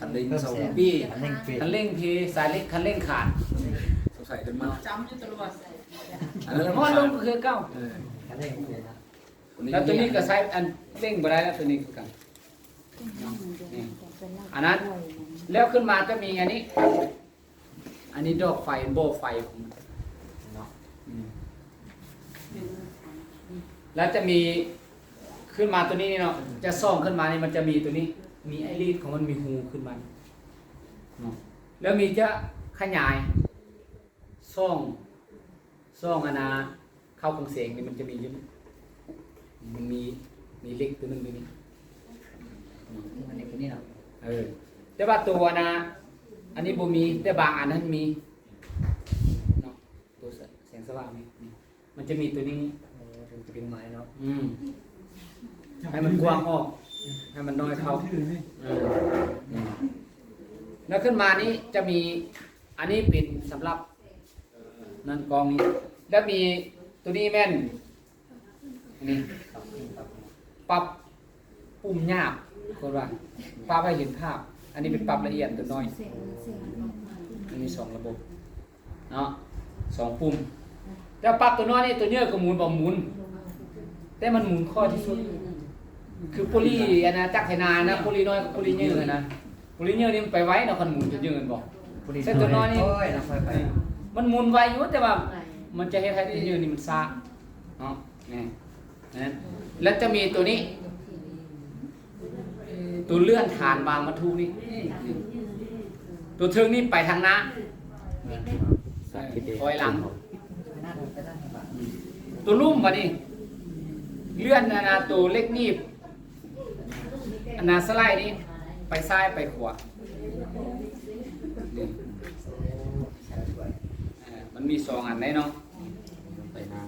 ຄັນເລັ່ງເຊົາປີ້ ຄັນເລັ່ງເພ ສາຍເຫຼັກ ຄັນເລັ່ງຂາດ ສງໄສຂຶ້ນມາ ຈຳຢູ່ຕະຫຼອດ ອັນນັ້ນ ເພາະວ່າລົມກໍຄືເກົ່າ ເອີ ຄັນເລັ່ງເພນະ ແລ້ວຕົວນີ້ກໍໃຊ້ອັນເລັ່ງບໍ່ໄດ້ແລ້ວ ຕົວນີ້ຄືກັນ ນີ້ ອັນນັ້ນ ແລ້ວຂຶ້ນມາຈະມີອັນນີ້ ອັນນີ້ດອກໄຟ ບໍ່ໄຟຂອງມັນເນາະ ອືມ ແລ້ວຈະມີຂຶ້ນມາຕົວນີ້ເນາະ ຈະສ່ອງຂຶ້ນມານີ້ ມັນຈະມີຕົວນີ້ ມີໄອລິດຂອງມັນ ມີຮູຂຶ້ນມາເນາະ ແລ້ວມີຈະຂະຫຍາຍຊ່ອງ ຊ່ອງອັນນ່າ ເຂົ້າຂອງແສງນີ້ມັນຈະມີຢູ່ ມັນມີ ມີເຫຼັກຕົວໜຶ່ງຢູ່ນີ້ ມັນເຫຼັກຕົວນີ້ເນາະ ເອີ ແຕ່ວ່າຕົວອັນນ່າ ອັນນີ້ບໍ່ມີ ແຕ່ບາງອັນຫັ້ນມີເນາະ ຕົວແສງສະຫວ່າງນີ້ ມັນຈະມີຕົວນີ້ ເອີ ເປັນໄມ້ເນາະ ອືມ ໃຫ້ມັນກວ້າງອອກ ໃຫ້ມັນນ້ອຍເຂົ້າ ເອີ ອືມ ແລ້ວຂຶ້ນມານີ້ຈະມີ ອັນນີ້ເປັນສຳລັບ ນັ້ນກອງນີ້ ແລ້ວມີຕົວນີ້ແມ່ນ ນີ້ ປັບປຸ່ມຫຍາບ ເພິ່ນວ່າ ປັບໃຫ້ເຫັນພາບ ອັນນີ້ເປັນປັບລະອຽດຕົວນ້ອຍ ມັນມີສອງລະບົບເນາະ ສອງປຸ່ມ ແຕ່ປັບຕົວນ້ອຍນີ້ ຕົວໃຫຍ່ກໍໝູນບໍ່ໝູນ ແຕ່ມັນໝູນຄ່ອຍທີ່ສຸດ ຄືປູລີ ອັນນະ ຈັກໄຖນານະ ປູລີນ້ອຍກັບປູລີໃຫຍ່ຫັ້ນນະ ປູລີໃຫຍ່ນີ້ມັນໄປໄວເນາະ ຄັນໝູນຕົວໃຫຍ່ແມ່ນບໍ່ ແຕ່ຕົວນ້ອຍນີ້ ມັນໝູນໄວຢູ່ ແຕ່ວ່າມັນຈະເຮັດໃຫ້ຕົວໃຫຍ່ນີ້ມັນຊ້າເນາະ ນີ້ ແລ້ວຈະມີຕົວນີ້ ຕົວເລື່ອນຖານວາງວັດຖຸນີ້ ຕົວເທິງນີ້ໄປທາງໜ້າ ຖອຍຫຼັງ ຕົວລຸ່ມບາດນີ້ ເລື່ອນອັນນ່າ ຕົວເຫຼັກໜີບ ອັນນ່າ ສະໄລນີ້ ໄປຊ້າຍໄປຂວາ ນີ້ ເອີ ມັນມີສອງອັນໃດເນາະ ໄປໜ້າ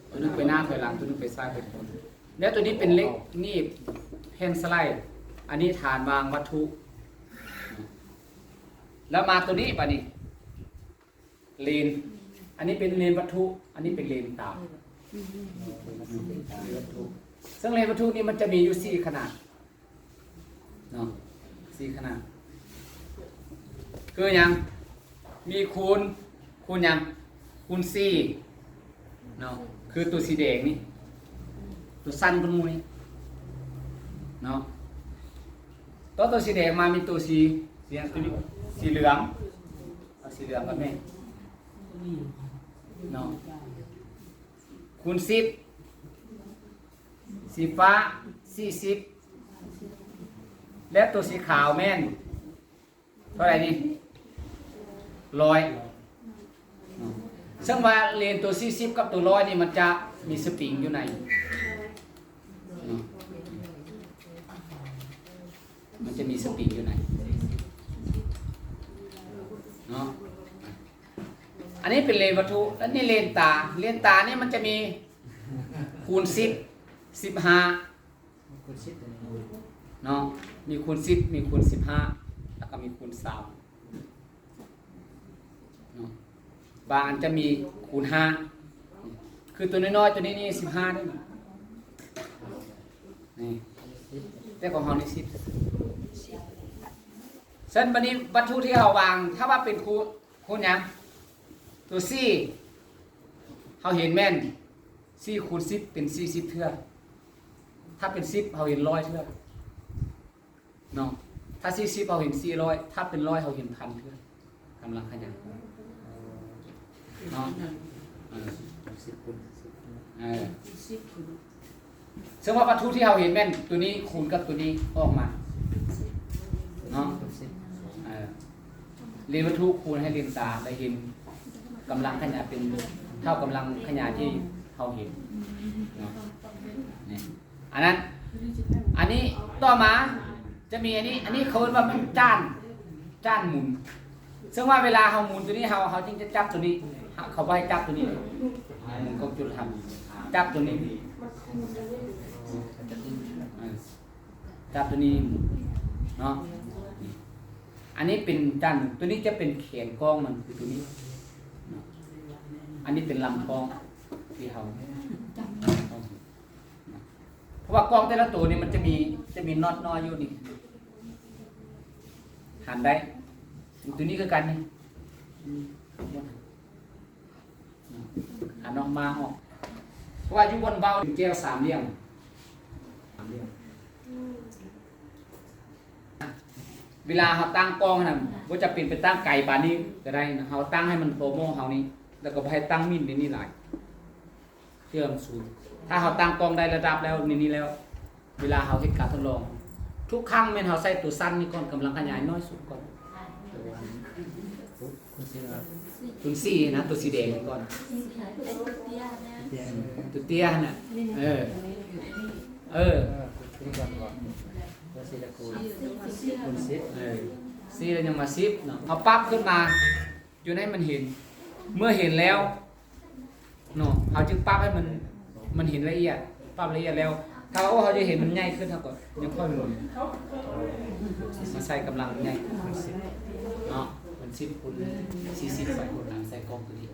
ຕົວໜຶ່ງໄປໜ້າຖອຍຫຼັງ ຕົວໜຶ່ງໄປຊ້າຍໄປຂວາ ແລ້ວຕົວນີ້ເປັນເຫຼັກໜີບແຜ່ນສະໄລ ອັນນີ້ຖານວາງວັດຖຸ ແລ້ວມາຕົວນີ້ບາດນີ້ ເລນ ອັນນີ້ເປັນເລນວັດຖຸ ອັນນີ້ເປັນເລນຕາ ເລນວັດຖຸ ເຊິ່ງເລນວັດຖຸນີ້ມັນຈະມີຢູ່ສີ່ຂະໜາດເນາະ ສີ່ຂະໜາດ ຄືຫຍັງ? ມີຄູນ ຄູນຫຍັງ? ຄູນສີ່ເນາະ ຄືຕົວສີແດງນີ້ ຕົວສັ້ນກວ່າໝູ່ນີ້ເນາະ ຕໍ່ຕົວສີແດງມາມີຕົວສີ ສີຫຍັງ? ຕົວນີ້ ສີເຫຼືອງ ເອົາສີເຫຼືອງກ່ອນແມ່ເນາະ ຄູນສິບ ສີຟ້າສີ່ສິບ ແລະ ຕົວສີຂາວແມ່ນເທົ່າໃດນີ້? ຮ້ອຍ ເຊິ່ງວ່າເລນຕົວສີ່ສິບກັບຕົວຮ້ອຍນີ້ ມັນຈະມີສະປຣິງຢູ່ໃນ ມັນຈະມີສະປຣິງຢູ່ໃນເນາະ ອັນນີ້ເປັນເລນວັດຖຸ ແລະ ນີ້ເລນຕາ ເລນຕານີ້ມັນຈະມີຄູນສິບ ສິບຫ້າ ເນາະ ມີຄູນສິບ ມີຄູນສິບຫ້າ ແລ້ວກໍມີຄູນສາມເນາະ ບາງອັນຈະມີຄູນຫ້າ ຄືຕົວນ້ອຍໆ ຕົວນີ້ນີ້ສິບຫ້າເດ້ ນີ້ ແຕ່ຂອງເຮົານີ້ສິບ ເຊັ່ນ ບາດນີ້ວັດຖຸທີ່ເຮົາວາງ ຖ້າວ່າເປັນຄູນ ຄູນຫຍັງ? ຕົວສີ່ ເຮົາເຫັນແມ່ນສີ່ຄູນສິບເປັນສີ່ສິບເທື່ອ ຖ້າເປັນສິບເຮົາເຫັນຮ້ອຍເທື່ອເນາະ ຖ້າສີ່ສິບເຮົາເຫັນສີ່ຮ້ອຍ ຖ້າເປັນຮ້ອຍເຮົາເຫັນພັນເທື່ອ ກຳລັງຂະຫຍາຍເນາະ ເອີ ສິບຄູນສິບ ເອີ ເຊິ່ງວ່າວັດຖຸທີ່ເຮົາເຫັນແມ່ນຕົວນີ້ຄູນກັບຕົວນີ້ອອກມາເນາະ ເອີ ເລນວັດຖຸຄູນໃຫ້ເລນຕາໄດ້ເຫັນກຳລັງຂະຫຍາຍເປັນເທົ່າກຳລັງຂະຫຍາຍທີ່ເຮົາເຫັນເນາະ ນີ້ ອັນນັ້ນ ອັນນີ້ຕໍ່ມາຈະມີອັນນີ້ ອັນນີ້ເຂົາເອີ້ນວ່າແມ່ນຈານ ຈານໝູນ ເຊິ່ງວ່າເວລາເຮົາໝູນຕົວນີ້ ເຮົາ ເຮົາຈຶ່ງຈະຈັບຕົວນີ້ ເຂົາບໍ່ໃຫ້ຈັບຕົວນີ້ເລີຍ ໝູນຂອງຈຸດທຳ ຈັບຕົວນີ້ ເອີ ຈັບຕົວນີ້ເນາະ ອັນນີ້ເປັນຈານ ຕົວນີ້ຈະເປັນແຂນກ້ອງມັນ ຄືຕົວນີ້ເນາະ ອັນນີ້ເປັນລຳກ້ອງທີ່ເຮົາ ເພາະວ່າກ້ອງແຕ່ລະໂຕນີ້ມັນຈະມີ ຈະມີນັອດນ້ອຍຢູ່ນີ້ ອັນໃດ ຕົວນີ້ຄືກັນນີ້ ອັນອອກມາອອກ ເພາະວ່າຢູ່ບ່ອນເບົາເປັນແກ້ວສາມຫຼ່ຽມ ສາມຫຼ່ຽມ ເວລາເຮົາຕັ້ງກ້ອງຫັ້ນນະ ບໍ່ຈຳເປັນໄປຕັ້ງໄກປານນີ້ກໍໄດ້ນະ ເຮົາຕັ້ງໃຫ້ມັນຕໍ່ໝໍ້ເຮົານີ້ ແລ້ວກໍບໍ່ໃຫ້ຕັ້ງໝິ່ນໃນນີ້ຫຼາຍ ເພື່ອມັນສູງ. ຖ້າເຮົາຕັ້ງກ້ອງໄດ້ລະດັບແລ້ວ ໃນນີ້ແລ້ວ ເວລາເຮົາເຮັດການທົດລອງ ທຸກຄັ້ງແມ່ນເຮົາໃຊ້ຕົວສັ້ນນີ້ກ່ອນ ກຳລັງຂະຫຍາຍນ້ອຍສຸດກ່ອນ ຕົວອັນ ຕົວສີ່ນະ ຕົວສີແດງນີ້ກ່ອນ ຕົວເຕ້ຍນະ ເອີ ເອີ ຕົວສີ່ລະຄູນ ຄູນສິບ ເອີ ສີ່ແລ້ວຍັງມາສິບເນາະ ເຮົາປັບຂຶ້ນມາ ຈົນໃຫ້ມັນເຫັນ ເມື່ອເຫັນແລ້ວເນາະ ເຮົາຈຶ່ງປັບໃຫ້ມັນ ມັນເຫັນລະອຽດ ປັບລະອຽດແລ້ວ ຖ້າວ່າເຮົາຢາກເຫັນມັນໃຫຍ່ຂຶ້ນ ເຮົາກໍຍັງຄ່ອຍໝູນ ມາໃສ່ກຳລັງໃຫຍ່ຂຶ້ນເນາະ ມັນສິບຄູນສີ່ສິບ ໃສ່ຄູນ ໃສ່ກ້ອງຕົວນີ້